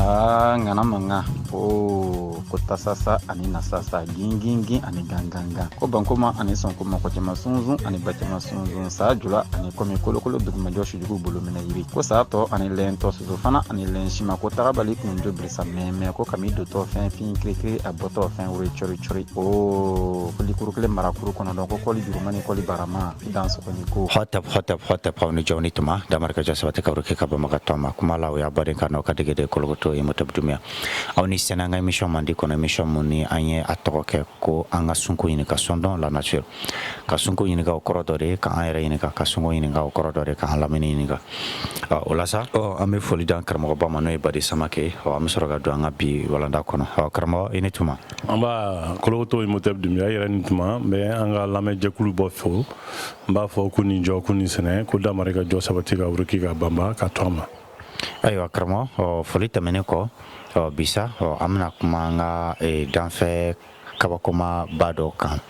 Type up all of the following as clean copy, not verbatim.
Aa, ŋana mankan ko ko tasasa ani nasasa, gingingin ani gangangan, ko bankoma ani sɔnkoma, ko cɛman sunsun ani ba cɛman sunsun, saa jula ani kɔmi, kolokolo dugumajɔ, sujugu bolo minɛ yiri, ko saa tɔ ani lɛntɔ, soso fana ani lɛn sima, ko tagabali kunjo birisa mɛmɛ, ko kami dotɔ fɛn fin kirikiri, a bɔtɔ fɛn wuri cɔri cɔri, o ko likuru kelen marakuru kɔnɔdɔn, ko kɔli juruma ni kɔli barama dan sɔgɔni ko. Hotep hotep hotep, aw ni jɔw ni tuma damarika jɔ sabati kawro ke ka bamaga tɔma kuma la. O y'a baden ka n'aw ka degede kolokoto ye Motɛbu Dumiya. Aw ni sɛnɛ an ka émission mandi kɔnɔ, émission mun ni an ye a tɔgɔ kɛ ko an ka sunko ɲini ka sɔndɔn la nature. Ka sunko ɲininka, o kɔrɔ dɔ de ye ka an yɛrɛ ɲininka. Ka sunko ɲininka, o kɔrɔ dɔ de ka an lamini ɲininka. O la sa, ɔ, an bɛ foli d'an karamɔgɔba ma, n'o ye Badi Samake. Ɔ, an bɛ sɔrɔ ka don an ka bi walanda kɔnɔ. Ɔ, karamɔgɔ, i ni tuma. An b'a kolokoto Motɛbu Dumiya yɛrɛ ni tuma. N bɛ an ka lamɛnjɛkulu bɔ fo. N b'a fɔ ko nin jɔ ko nin sɛnɛ ko damari ka jɔ sabati ka wuruki ka banba ka to a ma. Ayiwa karamɔgɔ, ɔ, foli tɛmɛnen kɔ, ɔ, bisa, ɔ, an bɛna kuma an ka danfɛ kabakoma ba dɔ kan.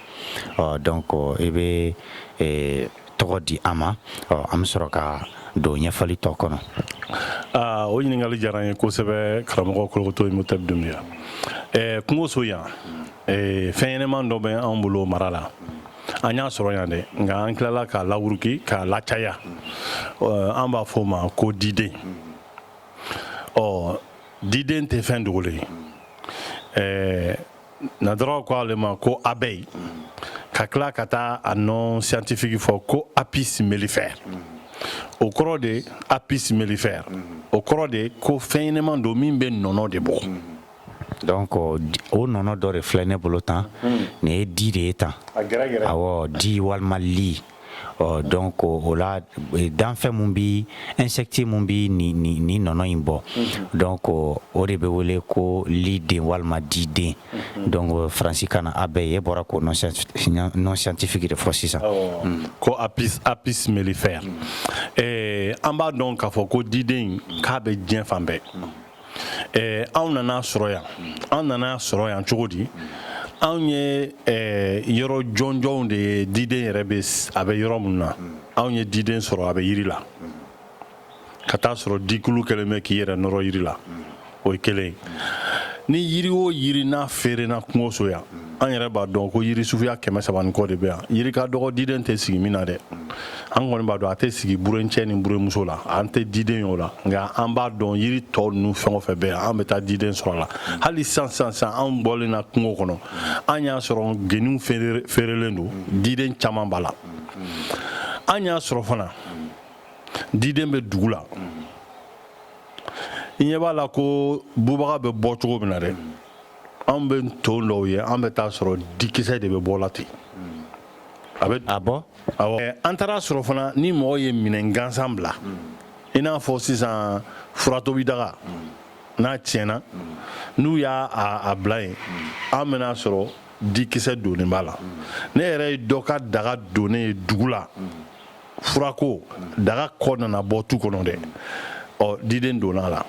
Ɔ, donc i bɛ tɔgɔ di an ma, ɔ, an bɛ sɔrɔ ka don ɲɛfɔli tɔ kɔnɔ. Aa, o ɲininkali diyara n ye kosɛbɛ, karamɔgɔ kolokoto Motɛbu Dumiya. Kungoso yan, fɛn ɲɛnɛman dɔ bɛ anw bolo mara la. An y'a sɔrɔ yan dɛ, nka an tilala k'a lawuruki k'a lacaya. An b'a fɔ o ma ko diden. Ɔ, diden tɛ fɛn dogolen ye. Nanzaraw ko ale ma ko abeille, ka tila ka taa a nom scientifique fɔ ko Apis mellifère. O kɔrɔ de, Apis mellifère, o kɔrɔ de ko fɛn ɲɛnɛman don min bɛ nɔnɔ de bɔ. Donc o nɔnɔ dɔ de filɛ ne bolo tan. Nin ye di de ye tan. Awɔ, di walima li. Ɔ, donc o la, danfɛn mun bi, insecte mun bi ni nɔnɔ in bɔ, donc o de bɛ wele ko liden walima diden. Donc faransi kana abeille, e bɔra k'o nom scientifique de fɔ sisan. Ko Apis mellifère. An b'a dɔn k'a fɔ ko diden k'a bɛ diɲɛ fan bɛɛ. Anw nana sɔrɔ yan. An nana sɔrɔ yan cogo di? Anw ye yɔrɔ jɔnjɔnw de ye diden yɛrɛ bɛ, a bɛ yɔrɔ min na. Anw ye diden sɔrɔ, a bɛ yiri la, ka taa sɔrɔ dikulu kɛlen bɛ k'i yɛrɛ nɔrɔ yiri la. O ye kelen ye. Ni yiri o yiri n'a feerena kungoso yan, an yɛrɛ b'a dɔn ko yiri suguya 300 ni kɔ de bɛ yan. Yiri ka dɔgɔ diden tɛ sigi min na dɛ. An kɔni b'a dɔn a tɛ sigi burencɛ ni buremuso la, an tɛ diden o la, nka an b'a dɔn yiri tɔ ninnu fɛn o fɛn bɛ yan, an bɛ taa diden sɔrɔ a la. Hali sisan sisan sisan, anw bɔlen na kungo kɔnɔ, an y'a sɔrɔ geniw feerelen don, diden caman b'a la. An y'a sɔrɔ fana diden bɛ dugu la. I ɲɛ b'a la ko bubaga bɛ bɔ cogo min na dɛ, anw bɛ ton dɔw ye, an bɛ taa sɔrɔ dikisɛ de bɛ bɔ la ten. A bɛ a bɔ. Awɔ, an taara sɔrɔ fana ni mɔgɔ ye minɛn gansan bila, i n'a fɔ sisan furatobidaga n'a tiɲɛna, n'u y'a a bila yen, an bɛna sɔrɔ dikisɛ donnen b'a la. Ne yɛrɛ ye dɔ ka daga donnen ye dugu la, furako daga kɔ nana bɔ tu kɔnɔ dɛ. Ɔ, diden donna a la.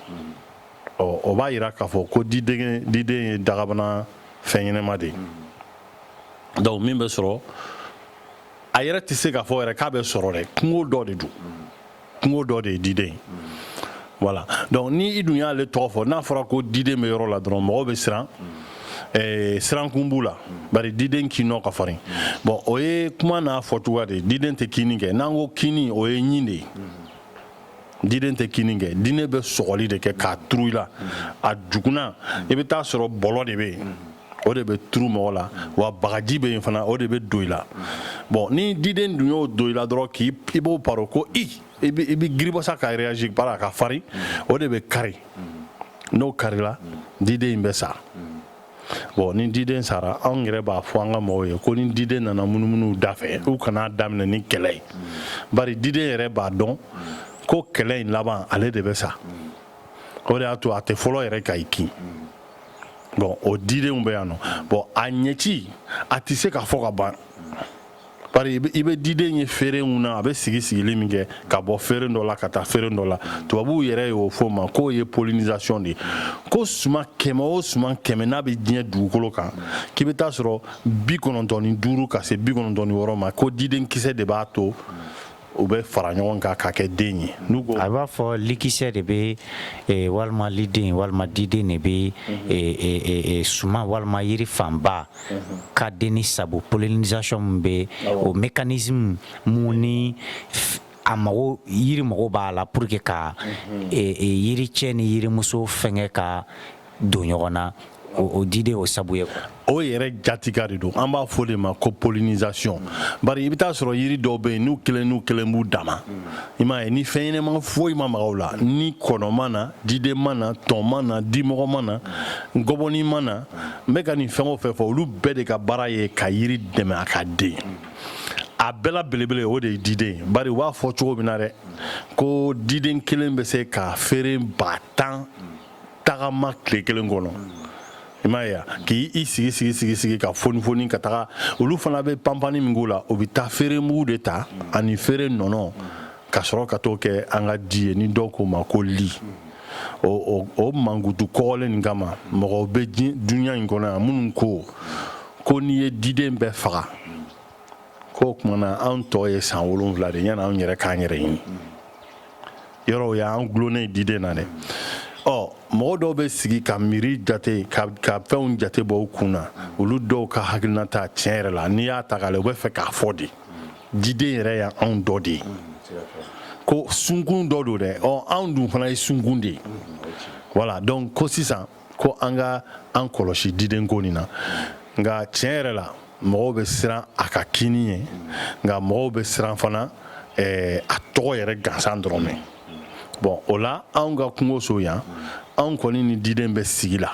Ɔ, o b'a yira k'a fɔ ko diden ye dagabana fɛn ɲɛnɛma de ye. Donc min bɛ sɔrɔ, a yɛrɛ tɛ se k'a fɔ yɛrɛ k'a bɛ sɔrɔ dɛ, kungo dɔ de don, kungo dɔ de ye diden ye. Voilà. Donc ni i dun y'ale tɔgɔ fɔ, n'a fɔra ko diden bɛ yɔrɔ la dɔrɔn, mɔgɔw bɛ siran. Sirankun b'u la, bari diden kinnɔ ka farin. Bon, o ye kuma n'a fɔcogoya de ye. Diden tɛ kinni kɛ. N'an ko kinni, o ye ɲin de ye. Diden tɛ kinni kɛ, diden bɛ sɔgɔli de kɛ k'a turu i la. A jugunan, i bɛ taa sɔrɔ bɔlɔ de bɛ yen, o de bɛ turu mɔgɔ la, wa bagaji bɛ yen fana, o de bɛ don i la. Bon, ni diden dun y'o don i la dɔrɔn, k'i i b'o paro ko i bɛ giribasa ka réagir, bari a ka farin, o de bɛ kari. N'o karila, diden in bɛ sa. Bon, ni diden sara, anw yɛrɛ b'a fɔ an ka mɔgɔw ye ko ni diden nana munumunu da fɛ, u kana daminɛ ni kɛlɛ ye, bari diden yɛrɛ b'a dɔn ko kɛlɛ in laban, ale de bɛ sa. O de y'a to a tɛ fɔlɔ yɛrɛ ka i kin. Bon, o didenw bɛ yan nɔ. Bon, a ɲɛci, a tɛ se ka fɔ ka ban, bari i bɛ diden ye feere mun na, a bɛ sigi sigili min kɛ ka bɔ feere dɔ la ka taa feere dɔ la, tubabuw yɛrɛ y'o fɔ ma k'o ye pollinisation de ye. Ko suma 100 o suma 100 n'a bɛ diɲɛ dugukolo kan, k'i bɛ taa sɔrɔ 95 ka se 96 ma, ko diden kisɛ de b'a to. U bɛ fara ɲɔgɔn kan ka kɛ den ye. N'u ko A b'a fɔ likisɛ de bɛ walima liden walima diden de bɛ suman walima yiri fanba ka denni sabu pollinisation min bɛ, o mécanisme mun ni a mago, yiri mago b'a la pour que ka yiricɛ ni yirimuso fɛngɛ ka don ɲɔgɔn na, o diden o sabu ye quoi. O yɛrɛ jatika de don. An b'a fɔ de ma ko pollinisation. Bari i bɛ taa sɔrɔ yiri dɔw bɛ yen, n'u kelen n'u kelen b'u dama, i m'a ye, ni fɛn ɲɛnɛma foyi ma maga u la, ni kɔnɔ ma na, diden ma na, tɔn ma na, dimɔgɔ ma na, ngɔbɔni ma na, n bɛ ka nin fɛn o fɛn fɔ, olu bɛɛ de ka baara ye ka yiri dɛmɛ a ka den. A bɛɛ la belebele, o de ye diden ye. Bari u b'a fɔ cogo min na dɛ, ko diden kelen bɛ se ka feere 10 000 tagama tile kelen kɔnɔ. I m'a ye, k'i i sigi sigi sigi sigi ka foni foni ka taga. Olu fana bɛ panpanni min k'u la, u bɛ taa feere mugu de ta ani feere nɔnɔ ka sɔrɔ ka t'o kɛ an ka di ye, ni dɔw k'o ma ko li. O mankutu kɔgɔlen nin kama, mɔgɔw bɛ dunuya in kɔnɔ yan minnu ko ko n'i ye diden bɛɛ faga, k'o tuma na anw tɔ ye san 7 de yanni anw yɛrɛ k'an yɛrɛ ɲini. Yɔrɔ o y'an gulonnen diden na dɛ. Ɔ, mɔgɔ dɔw bɛ sigi ka miiri jate ka fɛnw jate bɔ u kun na. Olu dɔw ka hakilina ta tiɲɛ yɛrɛ la, n'i y'a ta k'a lajɛ, u bɛ fɛ k'a fɔ de diden yɛrɛ y'anw dɔ de ye, ko sunkun dɔ don dɛ. Ɔ, anw dun fana ye sunkun de ye. Voilà, donc ko sisan ko an ka an kɔlɔsi diden ko nin na. Nka tiɲɛ yɛrɛ la, mɔgɔw bɛ siran a ka kini ye, nka mɔgɔw bɛ siran fana a tɔgɔ yɛrɛ gansan dɔrɔn mɛn. Bon, o la anw ka kungoso yan, anw kɔni ni diden bɛ sigi la,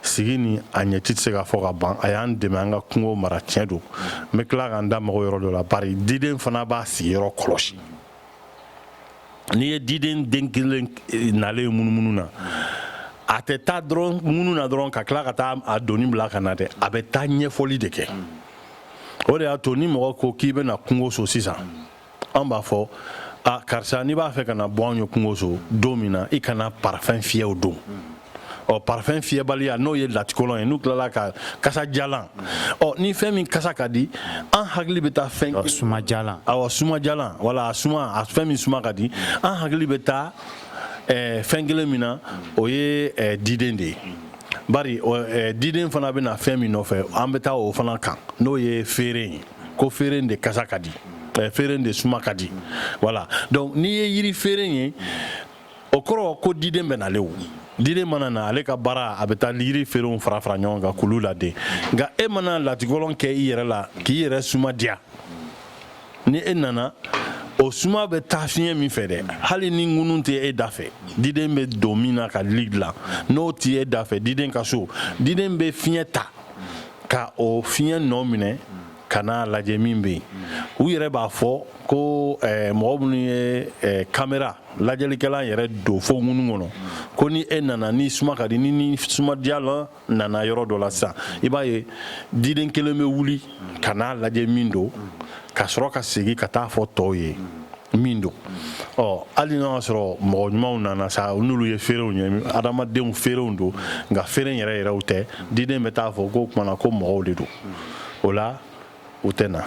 sigi ni a ɲɛci tɛ se ka fɔ ka ban. A y'an dɛmɛ an ka kungo mara, tiɲɛ don. N bɛ tila k'an da mago yɔrɔ dɔ la, bari diden fana b'a sigiyɔrɔ kɔlɔsi. N'i ye diden den kelen nalen munumunu na, a tɛ taa dɔrɔn munu na dɔrɔn ka tila ka taa a doni bila ka na dɛ, a bɛ taa ɲɛfɔli de kɛ. O de y'a to ni mɔgɔ ko k'i bɛna kungoso sisan, an b'a fɔ: a karisa, n'i b'a fɛ ka na bɔ anw ye kungoso don min na, i kana parfum fiyɛ o don. Ɔ, parfum fiyɛbaliya, n'o ye latikɔlɔn ye, n'u tilala ka kasa jalan, ɔ, ni fɛn min kasa ka di, an hakili bɛ taa fɛn Suma jalan. Awɔ, suma jalan, wala suma, a fɛn min suma ka di, an hakili bɛ taa fɛn kelen min na, o ye diden de ye. Bari diden fana bɛna fɛn min nɔfɛ, an bɛ taa o fana kan, n'o ye feere ye, ko feere de kasa ka di, feere de suma ka di. Voilà, donc n'i ye yiri feere ye, o kɔrɔ ko diden bɛ nalen. O diden mana na, ale ka baara, a bɛ taa yiri feerew fara fara ɲɔgɔn kan k'olu laden. Nka e mana latikɔlɔn kɛ i yɛrɛ la k'i yɛrɛ suma diya, ni e nana, o suma bɛ taa fiɲɛ min fɛ dɛ, hali ni ŋunu tɛ e da fɛ, diden bɛ don min na ka li dilan, n'o tɛ e da fɛ, diden ka so, diden bɛ fiɲɛ ta ka o fiɲɛ nɔ minɛ ka n'a lajɛ min bɛ yen. U yɛrɛ b'a fɔ ko mɔgɔ minnu ye kamera lajɛlikɛla yɛrɛ don fo ŋunu kɔnɔ, ko ni e nana ni suma ka di, ni suma diyalan nana yɔrɔ dɔ la sisan, i b'a ye diden kelen bɛ wuli ka n'a lajɛ min don, ka sɔrɔ ka segin ka taa fɔ tɔw ye min don. Ɔ, hali n'a y'a sɔrɔ mɔgɔ ɲumanw nana sa, n'olu ye feerew ye, adamadenw feerew don, nka feere yɛrɛ yɛrɛw tɛ. Diden bɛ taa fɔ ko o tuma na ko mɔgɔw de don, o la u tɛ na.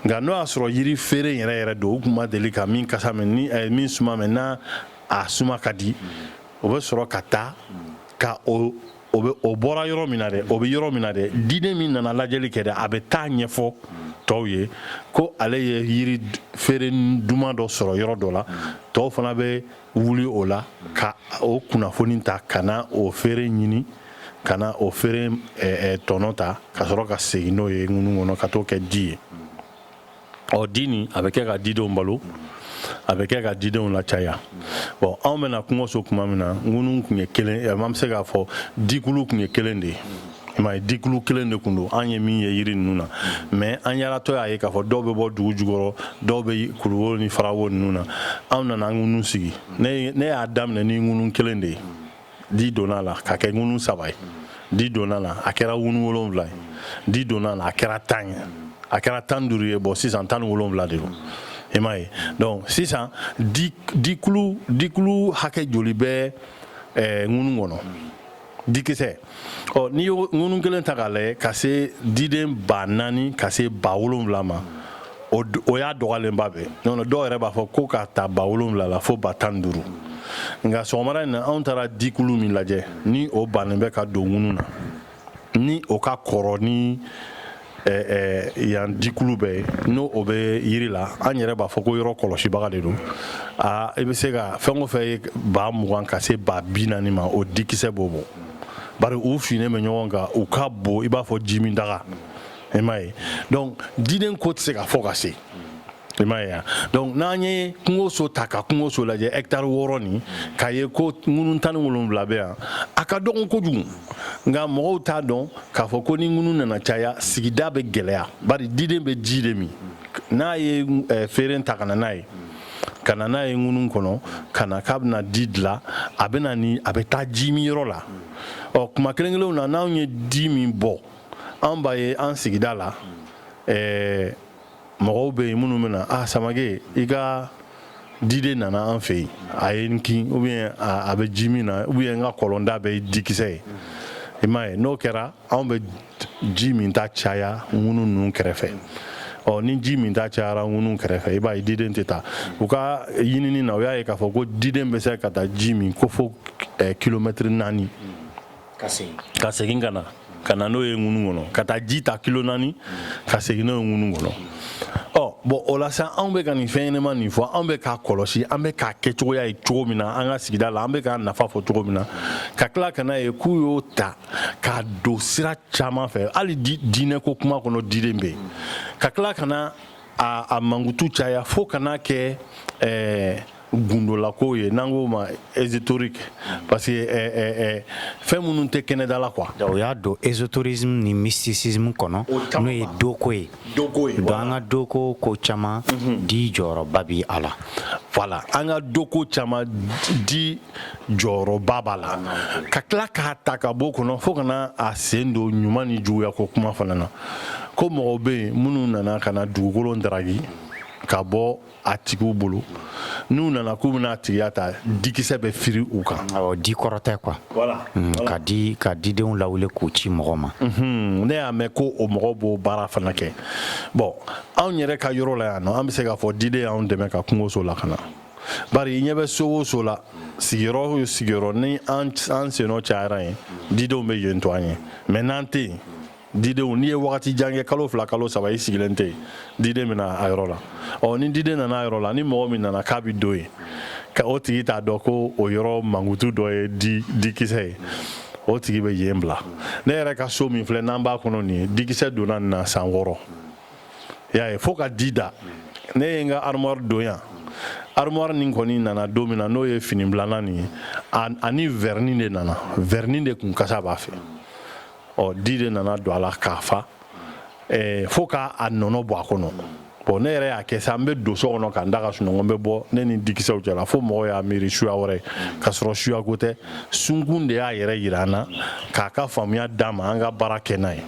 Nka n'o y'a sɔrɔ yiri feere yɛrɛ yɛrɛ don, u tun ma deli ka min kasa mɛn ni min suma mɛn, n'a a suma ka di, o bɛ sɔrɔ ka taa ka o bɛ o bɔra yɔrɔ min na dɛ, o bɛ yɔrɔ min na dɛ, diden min nana lajɛli kɛ dɛ, a bɛ taa ɲɛfɔ tɔw ye ko ale ye yiri feere duman dɔ sɔrɔ yɔrɔ dɔ la. Tɔw fana bɛ wuli o la ka o kunnafoni ta ka na o feere ɲini, ka na o feere tɔnɔ ta, ka sɔrɔ ka segin n'o ye ŋunu kɔnɔ ka t'o kɛ di ye. Ɔ, di nin, a bɛ kɛ ka didenw balo, a bɛ kɛ ka didenw lacaya. Bon, anw bɛna kungoso tuma min na, ŋunu tun ye kelen, an bɛ se k'a fɔ dikulu tun ye kelen de ye. I m'a ye, dikulu kelen de tun don, an ye min ye yiri ninnu na. Mais an yalatɔ y'a ye k'a fɔ dɔw bɛ bɔ dugu jukɔrɔ, dɔw bɛ kuluwo ni farawo ninnu na. Anw nana ŋunu sigi. Ne y'a daminɛ ni ŋunu kelen de ye. Di donna la ka kɛ ŋunu 3 ye. Di donna la, a kɛra ŋunu 7 ye. Di donna la, a kɛra 10 ye, a kɛra 15 ye. Bon, sisan 17 de don, i m'a ye. Donc sisan dikulu hakɛ joli bɛ ŋunu kɔnɔ, dikisɛ? Ɔ, n'i ye ŋunu kelen ta k'a lajɛ, ka se diden 4000 ka se 70,000 ma. O y'a dɔgɔyalenba bɛɛ non, dɔw yɛrɛ b'a fɔ ko k'a ta 7000 la fo 15,000. Nka sɔgɔmada in na, anw taara dikulu min lajɛ, ni o bannen bɛ ka don ŋunu na, ni o ka kɔrɔ ni yan dikulu bɛɛ ye, n'o o bɛ yiri la, an yɛrɛ b'a fɔ ko yɔrɔ kɔlɔsibaga de don. Aa, i bɛ se ka fɛn o fɛn ye 20,000 ka se 40,000 ma, o dikisɛ b'o bɔ, bari u finnen bɛ ɲɔgɔn kan, u ka bon i b'a fɔ jimindaga, i m'a ye. Donc diden ko tɛ se ka fɔ ka se, i m'a ye. Donc n'an ye kungoso ta ka kungoso lajɛ, hectare 6 nin, k'a ye ko ŋunu 17 bɛ yan, a ka dɔgɔn kojugu. Nka mɔgɔw t'a dɔn k'a fɔ ko ni ŋunu nana caya, sigida bɛ gɛlɛya, bari diden bɛ ji de min. N'a ye feere ta ka na n'a ye, ka na n'a ye ŋunu kɔnɔ, ka na k'a bɛna di dilan, a bɛ na ni a bɛ taa ji min yɔrɔ la. Ɔ, kuma kelen kelenw na, n'anw ye di min bɔ, an b'a ye an sigida la, mɔgɔw bɛ yen minnu bɛna: "A Samake, i ka diden nana an fɛ yen, a ye n kin, ou bien a bɛ ji min na, ou bien n ka kɔlɔnda bɛ dikisɛ ye", i m'a ye. N'o kɛra, anw bɛ ji min ta caya ŋunu ninnu kɛrɛfɛ. Ɔ, ni ji min ta cayara ŋunu kɛrɛfɛ, i b'a ye diden tɛ taa. U ka ɲinini na, u y'a ye k'a fɔ ko diden bɛ se ka taa ji min ko fo kilomɛtiri 4 ka segin ka na, ka na n'o ye ŋunu kɔnɔ, ka taa ji ta kilo 4 ka segin n'o ye ŋunu kɔnɔ. Ɔ bon, o la sa, anw bɛ ka nin fɛn ɲɛnɛma nin fɔ, anw bɛ k'a kɔlɔsi, an bɛ k'a kɛcogoya ye cogo min na an ka sigida la, an bɛ k'a nafa fɔ cogo min na, ka tila ka n'a ye k'u y'o ta k'a don sira caman fɛ, hali diinɛ ko kuma kɔnɔ, diden bɛ yen, ka tila ka na a mankutu caya fo ka n'a kɛ gundolako ye, n'an k'o ma ésotérique, parce que fɛn minnu tɛ kɛnɛda la quoi. O y'a don ésotérisme ni mysticisme kɔnɔ, n'o ye doko ye. Doko ye. Donc an ka doko ko caman, di jɔyɔrɔba bi a la. Voilà, an ka doko caman, di jɔyɔrɔba b'a la, ka tila k'a ta ka bɔ o kɔnɔ fo ka na a sen don ɲuman ni juguya ko kuma fana na, ko mɔgɔw bɛ yen minnu nana ka na dugukolo daraki ka bɔ a tigiw bolo. N'u nana k'u bɛna a tigiya ta, dikisɛ bɛ firi u kan. Awɔ, di kɔrɔ tɛ quoi. Voilà. Ka didenw lawuli k'u ci mɔgɔ ma. Ne y'a mɛn ko o mɔgɔw b'o baara fana kɛ. Bon, anw yɛrɛ ka yɔrɔ la yan nɔ, an bɛ se k'a fɔ diden y'anw dɛmɛ ka kungoso lakana, bari i ɲɛ bɛ so o so la, sigiyɔrɔ o sigiyɔrɔ, ni an sennɔ cayara yen, didenw bɛ yen to an ye. Mais n'an tɛ yen, didenw, n'i ye wagati jan kɛ, kalo 2, kalo 3, i sigilen tɛ yen, diden bɛna a yɔrɔ la. Ɔ, ni diden nana a yɔrɔ la, ni mɔgɔ min nana k'a bɛ don yen, ka o tigi t'a dɔn ko o yɔrɔ mankutu dɔ ye di dikisɛ ye, o tigi bɛ yen bila. Ne yɛrɛ ka so min filɛ n'an b'a kɔnɔ nin ye, dikisɛ donna nin na san 6, i y'a ye, fo ka di da. Ne ye n ka armoire don yan, armoire nin kɔni nana don min na, n'o ye fini bilanan nin ye, ani vernis de nana, vernis de kun kasa b'a fɛ. Ɔ, di de nana don a la k'a fa fo k'a nɔnɔ bɔ a kɔnɔ. Bon, ne yɛrɛ y'a kɛ sa, n bɛ don so kɔnɔ ka n da ka sunɔgɔ, n bɛ bɔ, ne ni dikisɛw cɛla, fo mɔgɔw y'a miiri suya wɛrɛ, k'a sɔrɔ suya ko tɛ, sunkun de y'a yɛrɛ yira an na k'a ka faamuya d'an ma, an ka baara kɛ n'a ye.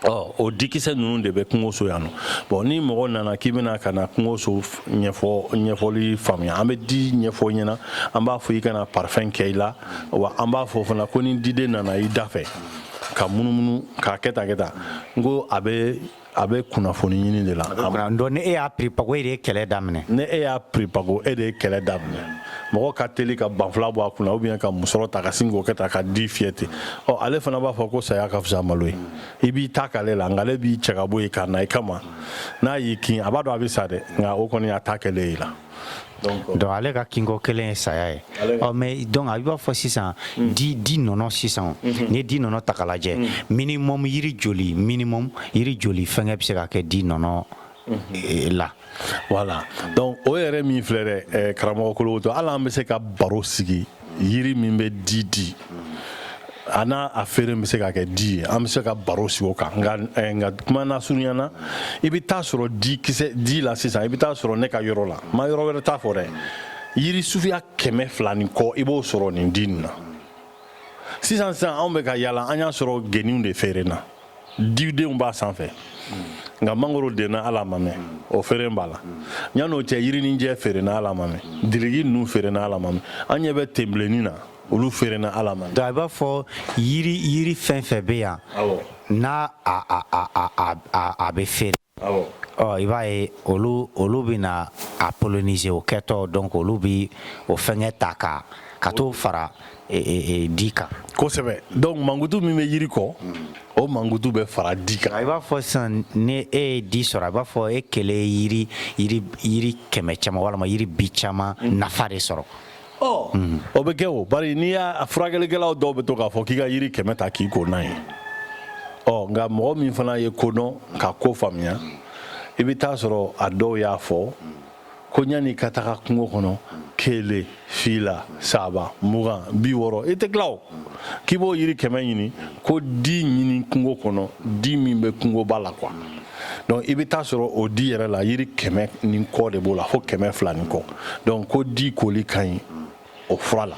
Ɔ, o dikisɛ ninnu de bɛ kungoso yan nɔ. Bon, ni mɔgɔ nana k'i bɛna ka na kungoso ɲɛfɔ, ɲɛfɔli faamuya, an bɛ di ɲɛfɔ ɲɛna, an b'a fɔ i kana parfum kɛ i la wa. An b'a fɔ fana ko ni diden nana i da fɛ ka munumunu k'a kɛ tan kɛ tan, n ko a bɛ kunnafoni ɲini de la. Donc ni e y'a piripago, e de ye kɛlɛ daminɛ. Ni e y'a piripago, e de ye kɛlɛ daminɛ. Mɔgɔ ka teli ka banfula bɔ a kunna, ou bien ka musɔrɔ ta ka sin k'o kɛ tan ka di fiyɛ ten. Ɔ, ale fana b'a fɔ ko saya ka fisa malo ye. I b'i ta k'ale la, nka ale b'i cɛ ka bɔ yen ka na i kama. N'a y'i kin, a b'a dɔn a bɛ sa dɛ, nka o kɔni y'a ta kɛlen ye la. Donc ale ka kinko kelen ye saya ye. Ɔ, mais donc a b'a fɔ sisan di nɔnɔ sisan, n'i ye di nɔnɔ ta k'a lajɛ, minimum yiri joli, minimum yiri joli fɛngɛ bɛ se ka kɛ di nɔnɔ la? Voilà, donc o yɛrɛ min filɛ dɛ, karamɔgɔ Kolokoto, hali an bɛ se ka baro sigi yiri min bɛ di di a n'a a feere bɛ se ka kɛ di ye, an bɛ se ka baro sigi o kan. Nka kuma na surunya na, i bɛ taa sɔrɔ di kisɛ di la sisan, i bɛ taa sɔrɔ ne ka yɔrɔ la, n ma yɔrɔ wɛrɛ ta fɔ dɛ, yiri suguya 200 ni kɔ, i b'o sɔrɔ nin di nin na. Sisan sisan, anw bɛ ka yala, an y'a sɔrɔ geniw de feere na, didenw b'a sanfɛ, nka mangoro denna ala ma mɛn, o feere b'a la. Yan'o cɛ, yirinijɛ feere na ala ma mɛn, dirigi ninnu feere na ala ma mɛn, an ɲɛ bɛ tenbilennin na, olu feere na ala ma mɛn. Donc a b'a fɔ yiri fɛn fɛn bɛ yan n'a a a a a a a bɛ feere. Ɔ, i b'a ye, olu bɛ na a polliniser o kɛtɔ. Donc olu bɛ o fɛngɛ ta ka t'o fara di kan. Kosɛbɛ. Donc mankutu min bɛ yiri kɔ, o mankutu bɛ fara di kan. I b'a fɔ sisan, ni e ye di sɔrɔ, a b'a fɔ e kelen ye yiri 100 caman walama yiri bi caman nafa de sɔrɔ. Ɔ, o bɛ kɛ o, bari n'i y'a furakɛlikɛlaw dɔw bɛ to k'a fɔ k'i ka yiri 100 ta k'i ko n'a ye. Ɔ, nka mɔgɔ min fana ye ko dɔn ka ko faamuya, i bɛ taa sɔrɔ a dɔw y'a fɔ ko yanni ka taga kungo kɔnɔ, kelen, fila, saba, 20, 60, i tɛ tila o, k'i b'o yiri 100 ɲini, ko di ɲini kungo kɔnɔ, di min bɛ kungoba la quoi. Donc i bɛ taa sɔrɔ o di yɛrɛ la, yiri 100 ni kɔ de b'o la, fo 200 ni kɔ. Donc ko di koli ka ɲi o fura la,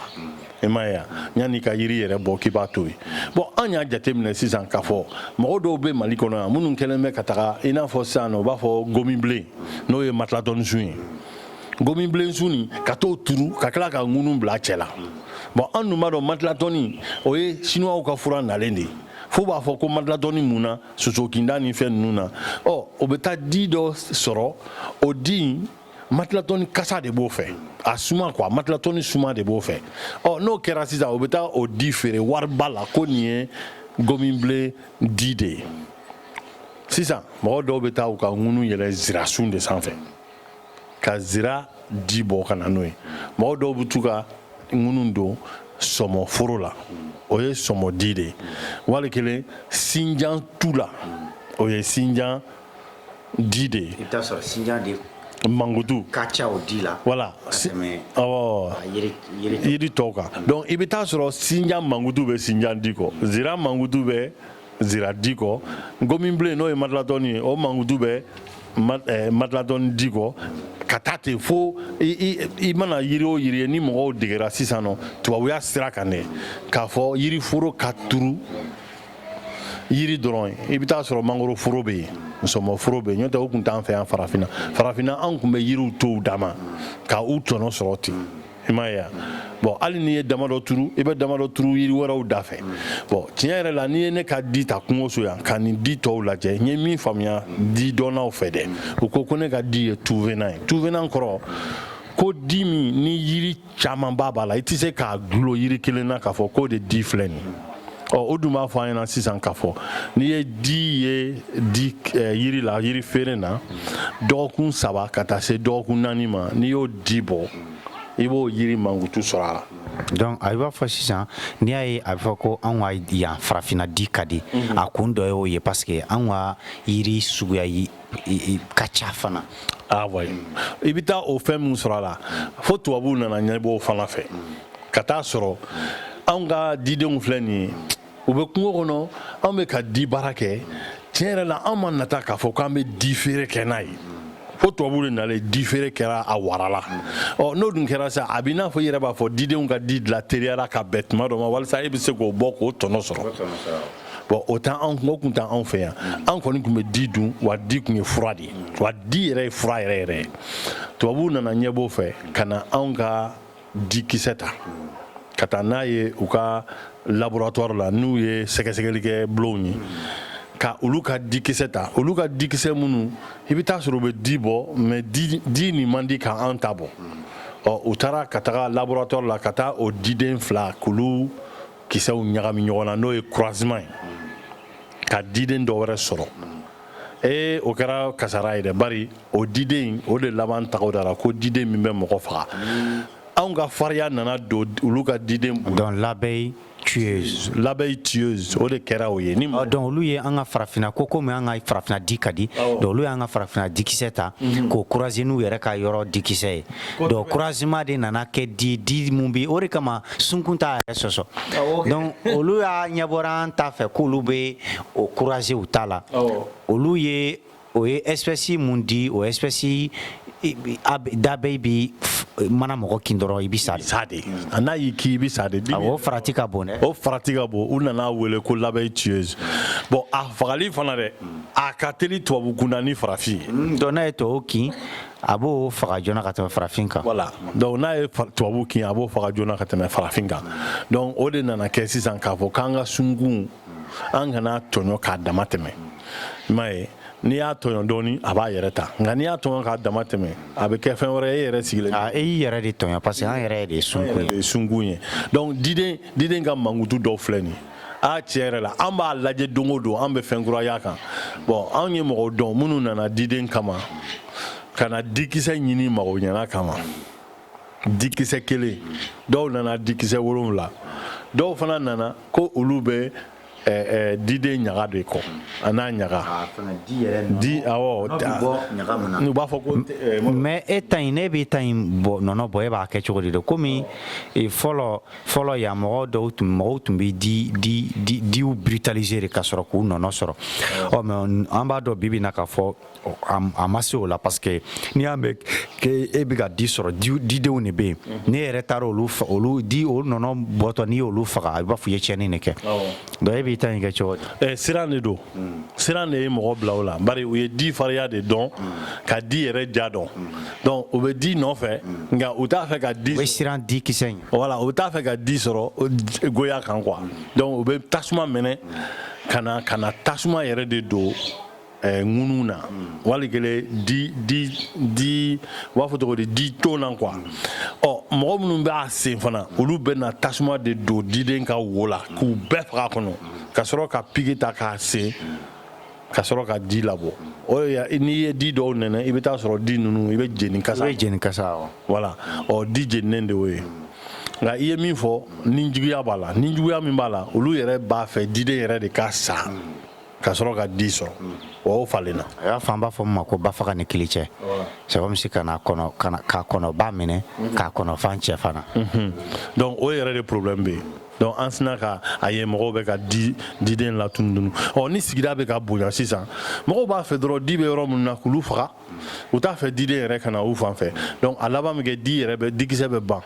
i m'a ye wa? Yanni ka yiri yɛrɛ bɔ k'i b'a to yen. Bon, an y'a jateminɛ sisan k'a fɔ mɔgɔ dɔw bɛ Mali kɔnɔ yan minnu kɛlen bɛ ka taga, i n'a fɔ sisan nɔ, u b'a fɔ gomibilen, n'o ye matilatɔni ye, gomibilen sun nin, ka t'o turu ka tila ka ŋunu bila cɛ la. Bon, an dun b'a dɔn matilatɔni, o ye Sinuwaw ka fura nalen de ye. Fo b'a fɔ ko matilatɔni mun na sosokinda ni fɛn ninnu na. Ɔ, o bɛ taa di dɔ sɔrɔ, o di in, matilatɔni kasa de b'o fɛ, a suma quoi, matilatɔni suma de b'o fɛ. Ɔ, n'o kɛra sisan, o bɛ taa o di feere wariba la ko nin ye gomibilen di de ye. Sisan mɔgɔ dɔw bɛ taa u ka ŋunu yɛlɛ zirasun de sanfɛ ka zira di bɔ ka na n'o ye. Mɔgɔ dɔw bɛ t'u ka ŋunu don sɔmɔ foro la, o ye sɔmɔ di de ye. Wali kelen sinjan tu la, o ye sinjan di de ye. I bɛ taa sɔrɔ sinjan de mankutu ka ca o di la. Voilà. Awɔ, yiri tɔw kan. Donc i bɛ taa sɔrɔ sinjan mankutu bɛ sinjan di kɔ, zira mankutu bɛ zira di kɔ, gomibilen, n'o ye matilatɔni ye, o mankutu bɛ matilatɔni di kɔ, ka taa ten fo i mana yiri o yiri ye. Ni mɔgɔw degera sisan nɔ tubabuya sira kan dɛ, k'a fɔ yiriforo ka turu yiri dɔrɔn ye, i bɛ taa sɔrɔ mangoro foro bɛ yen, nsɔmɔ bɛ yen. N'o tɛ, o tun t'an fɛ yan Farafinna. Farafinna, an tun bɛ yiriw to u dama ka u tɔnɔ sɔrɔ ten, i m'a ye wa? Bon, hali n'i ye damadɔ turu, i bɛ damadɔ turu yiri wɛrɛw da fɛ. Bon, tiɲɛ yɛrɛ la, n'i ye ne ka di ta kungoso yan ka nin di tɔw lajɛ, n ye min faamuya di dɔnnaw fɛ dɛ, u ko ko ne ka di ye tout-venant ye. Tout-venant kɔrɔ ko di min ni yiri camanba b'a la, i tɛ se k'a dulon yiri kelen na k'a fɔ k'o de di filɛ nin ye. Ɔ, o dun b'a fɔ an ɲɛna sisan k'a fɔ n'i ye di ye di yiri la, yiri feere na, dɔgɔkun 3 ka taa se dɔgɔkun 4 ma, n'i y'o di bɔ, i b'o yiri mankutu sɔrɔ a la. Donc a b'a fɔ sisan, n'i y'a ye a bɛ fɔ ko anw ka yan Farafinna di ka di, a kun dɔ y'o ye, parce que anw ka yiri suguya ka ca fana. Ah ouais, i bɛ taa o fɛn min sɔrɔ a la, fo tubabuw nana ɲɛbɔ o fana fɛ ka taa sɔrɔ anw ka didenw filɛ nin ye, u bɛ kungo kɔnɔ, anw bɛ ka di baara kɛ. Tiɲɛ yɛrɛ la, anw ma nata k'a fɔ k'an bɛ di feere kɛ n'a ye, fo tubabuw de nalen, di feere kɛra a warala. Ɔ, n'o dun kɛra sa, a b'i n'a fɔ i yɛrɛ b'a fɔ didenw ka di dilan teliyara ka bɛn tuma dɔ ma, walasa e bɛ se k'o bɔ k'o tɔnɔ sɔrɔ. Bon, o t'an anw o kun t'an anw fɛ yan. An kɔni tun bɛ di dun, wa di tun ye fura de ye, wa di yɛrɛ ye fura yɛrɛ yɛrɛ ye. Tubabuw nana ɲɛbɔ fɛ ka na anw ka dikisɛ ta ka taa n'a ye u ka laboratoire la, n'u ye sɛgɛsɛgɛli kɛ bulonw ye, ka olu ka dikisɛ ta. Olu ka dikisɛ minnu, i bɛ taa sɔrɔ u bɛ di bɔ, mais di nin man di k'an ta bɔ. Ɔ, u taara ka taga laboratoire la ka taa o diden fila k'olu kisɛw ɲagami ɲɔgɔn na, n'o ye croisement ye, ka diden dɔ wɛrɛ sɔrɔ. Ee, o kɛra kasara ye dɛ, bari o diden, o de laban tagaw dara ko diden min bɛ mɔgɔ faga. Anw ka fariya nana don olu ka diden. Donc l'abeille tueuse. L'abeille tueuse, o de kɛra o ye ni. Donc olu ye an ka Farafinna ko, komi an ka Farafinna di ka di, donc olu y'an ka Farafinna dikisɛ ta k'o croiser n'u yɛrɛ ka yɔrɔ dikisɛ ye. Donc croisement de nana kɛ di mun bi, o de kama sunkun t'a yɛrɛ sɔsɔ. Donc olu y'a ɲɛbɔra an ta fɛ k'olu bɛ o croiser u ta la. Olu ye o ye espèce mun di, o espèce d'abeille bi mana mɔgɔ kin dɔrɔn, i bi sa de. Sa de, a n'a y'i kin, i bi sa de. O farati ka bon dɛ. O farati ka bon. U nana wele ko l'abeille tueuse. Bon, a fagali fana dɛ, a ka teli tubabu kunda ni farafin ye. Donc n'a ye tubabu kin, a b'o faga joona ka tɛmɛ farafin kan. Voilà, donc n'a ye tubabu kin, a b'o faga joona ka tɛmɛ farafin kan. Donc o de nana kɛ sisan k'a fɔ k'an ka sunkun, an kana tɔɲɔ k'a dama tɛmɛ, i m'a ye. N'i y'a tɔɲɔ dɔɔni, a b'a yɛrɛ ta, nka n'i y'a tɔɲɔ k'a dama tɛmɛ, a bɛ kɛ fɛn wɛrɛ ye, e yɛrɛ sigilen. Ah, e y'i yɛrɛ de tɔɲɔ, parce que an yɛrɛ de ye sunkun ye. Sunkun ye. Donc diden ka mankutu dɔw filɛ nin ye. A tiɲɛ yɛrɛ la, an b'a lajɛ don o don, an bɛ fɛn kura y'a kan. Bon, anw ye mɔgɔw dɔn minnu nana diden kama, ka na dikisɛ ɲini mago ɲɛna kama, dikisɛ kelen. Dɔw nana dikisɛ 7, dɔw fana nana ko olu bɛ diden ɲaga de kɔ, a n'a ɲaga di, awɔ, u b'a fɔ ko. Mais e ta in, ne b'i ta in bɔ, nɔnɔ bɔ, e b'a kɛ cogo di de? Komi fɔlɔ fɔlɔ yan, mɔgɔ dɔw tun, mɔgɔw tun bɛ di di di diw brutaliser de ka sɔrɔ k'u nɔnɔ sɔrɔ. Ɔ, mais an b'a dɔn bibi in na k'a fɔ a ma se o la, parce que n'i y'a mɛn k'e bɛ ka di sɔrɔ, didenw de bɛ yen. Ne yɛrɛ taara olu olu di, olu nɔnɔ bɔtɔ, n'i y'olu faga, a b'a fɔ i ye tiɲɛni de kɛ. Donc e b'i ta in kɛ cogo di? Siran de don, siran de ye mɔgɔ bila o la, bari u ye di farinya de dɔn, ka di yɛrɛ ja dɔn. Donc u bɛ di nɔfɛ, nka u t'a fɛ ka di. U bɛ siran di kisɛ in. Voilà, u t'a fɛ ka di sɔrɔ goya kan quoi. Donc u bɛ tasuma minɛ ka na tasuma yɛrɛ de don ŋunu na, wali kelen di di di, u b'a fɔ cogo di, di ton na quoi. Ɔ, mɔgɔ minnu b'a sen fana, olu bɛ na tasuma de don diden ka wo la k'u bɛɛ faga kɔnɔ, ka sɔrɔ ka pigi ta k'a sen, ka sɔrɔ ka di labɔ. O de, n'i ye di dɔw nɛnɛ, i bɛ taa sɔrɔ di ninnu, i bɛ jeni kasa. I bɛ jeni kasa, awɔ. Voilà, ɔ, di jeninen de y'o ye. Nka i ye min fɔ, ni juguya b'a la, ni juguya min b'a la, olu yɛrɛ b'a fɛ diden yɛrɛ de ka sa ka sɔrɔ ka di sɔrɔ, wa o falenna. A y'a fɔ, an b'a fɔ min ma ko bafaga ni kili cɛ. C'est comme si ka na kɔnɔ, ka na k'a kɔnɔba minɛ, k'a kɔnɔfan cɛ fana. Donc o yɛrɛ de problème bɛ yen. Donc an sina ka a ye mɔgɔw bɛ ka di diden latunutunu. Ɔ, ni sigida bɛ ka bonya sisan, mɔgɔw b'a fɛ dɔrɔn di bɛ yɔrɔ minnu na k'olu faga, u t'a fɛ diden yɛrɛ ka na u fan fɛ. Donc a laban bɛ kɛ di yɛrɛ bɛ, dikisɛ bɛ ban.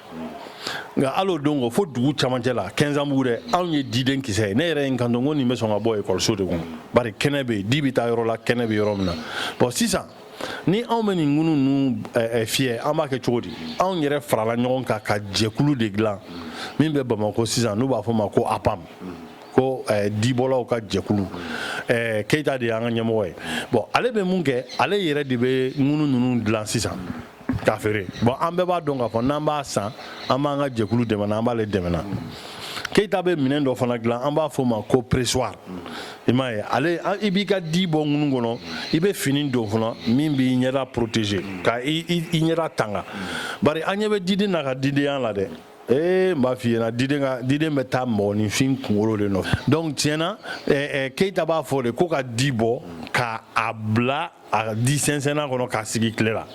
Nka hali o don kɔ, fo dugu camancɛ la, Kɛnzanbugu dɛ, anw ye diden kisɛ ye. Ne yɛrɛ ye n kanto ko nin bɛ sɔn ka bɔ ekɔliso de kɔnɔ, bari kɛnɛ bɛ yen, di bɛ taa yɔrɔ la, kɛnɛ bɛ yɔrɔ min na. Bon, sisan ni anw bɛ nin ŋunu ninnu fiyɛ, an b'a kɛ cogo di? Anw yɛrɛ farala ɲɔgɔn kan ka jɛkulu de dilan min bɛ Bamakɔ sisan, n'u b'a fɔ ma ko APAM, ko dibɔlaw ka jɛkulu. Keyita de y'an ka ɲɛmɔgɔ ye. Bon, ale bɛ mun kɛ? Ale yɛrɛ de bɛ ŋunu ninnu dilan sisan k'a feere. Bon, an bɛɛ b'a dɔn k'a fɔ n'an b'a san, an b'an ka jɛkulu dɛmɛ na, an b'ale dɛmɛ na. Keyita bɛ minɛn dɔ fana dilan, an b'a fɔ o ma ko pressoir. I m'a ye, ale, i b'i ka di bɔ ŋunu kɔnɔ, i bɛ fini don fana min b'i ɲɛda protéger, ka i ɲɛda tanga, bari an ɲɛ bɛ diden na ka didenya la dɛ. Ee, n b'a f'i ɲɛna, diden ka diden bɛ taa mɔgɔninfin kunkolo de nɔfɛ. Donc tiɲɛna, Keyita b'a fɔ de ko ka di bɔ ka a bila a di sɛnsɛnna kɔnɔ k'a sigi tile la.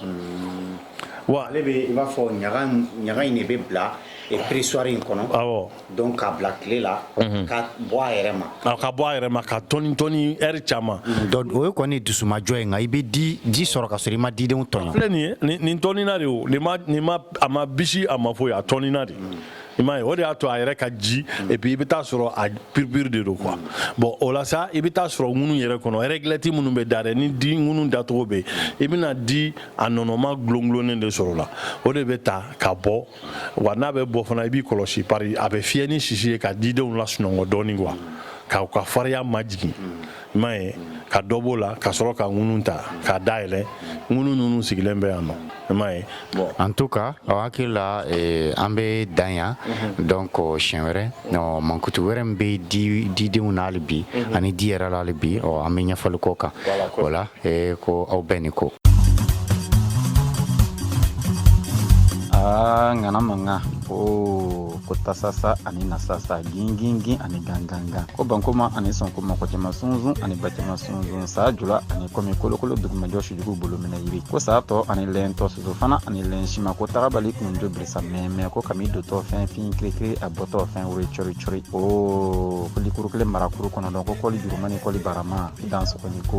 Wa ale bɛ, i b'a fɔ ɲaga in de bɛ bila pressoir in kɔnɔ. Awɔ. Donc k'a bila tile la, ka bɔ a yɛrɛ ma. Ka bɔ a yɛrɛ ma, ka tɔni tɔni ɛri caman. Donc o ye kɔni dusumajɔ ye, nka i bɛ di sɔrɔ ka sɔrɔ i ma didenw tɔɲɔ. Filɛ nin ye, nin tɔnina de, o nin ma, a ma bisi, a ma foyi, a tɔnina de. I m'a ye, o de y'a to a yɛrɛ ka ji. Et puis i bɛ taa sɔrɔ a piripiri de don quoi. Bon, o la sa, i bɛ taa sɔrɔ ŋunu yɛrɛ kɔnɔ, réglette minnu bɛ da dɛ, ni di ŋunu dacogo bɛ yen, i bɛna di a nɔnɔma gulongulonnen de sɔrɔ o la. O de bɛ ta ka bɔ. Wa n'a bɛ bɔ fana, i b'i kɔlɔsi, pari a bɛ fiyɛ ni sisi ye ka didenw lasunɔgɔ dɔɔni quoi, ka u ka farinya majigin. I m'a ye, ka dɔ b'o la, ka sɔrɔ ka ŋunu ta k'a dayɛlɛ, ŋunu ninnu sigilen bɛ yan nɔ. I m'a ye, bon. En tout cas, aw hakili la, an bɛ dan yan. Donc siɲɛ wɛrɛ, mankutu wɛrɛ min bɛ di didenw na hali bi, ani di yɛrɛ la hali bi, an bɛ ɲɛfɔli k'o kan o la. Ko aw bɛɛ ni ko. Aa, ŋana mankan ko ko tasasa ani nasasa, gingingin ani gangangan, ko bankoma ani sɔnkoma, kɔcɛma sunzun ani bacɛma sunzun, saa jula ani kɔmi kolokolo dugumajɔ sujugu bolo minɛ yiri, ko saa tɔ ani lɛntɔ soso fana ani lɛn sima, ko tagabali kunjo birisa mɛmɛ, ko kami dotɔ fɛn fin kirikiri, a bɔtɔ fɛn wuri cɔri cɔri, o ko likuru kelen marakuru kɔnɔdɔn, ko kɔli juruma ni kɔli barama, i dan sɔgɔni ko.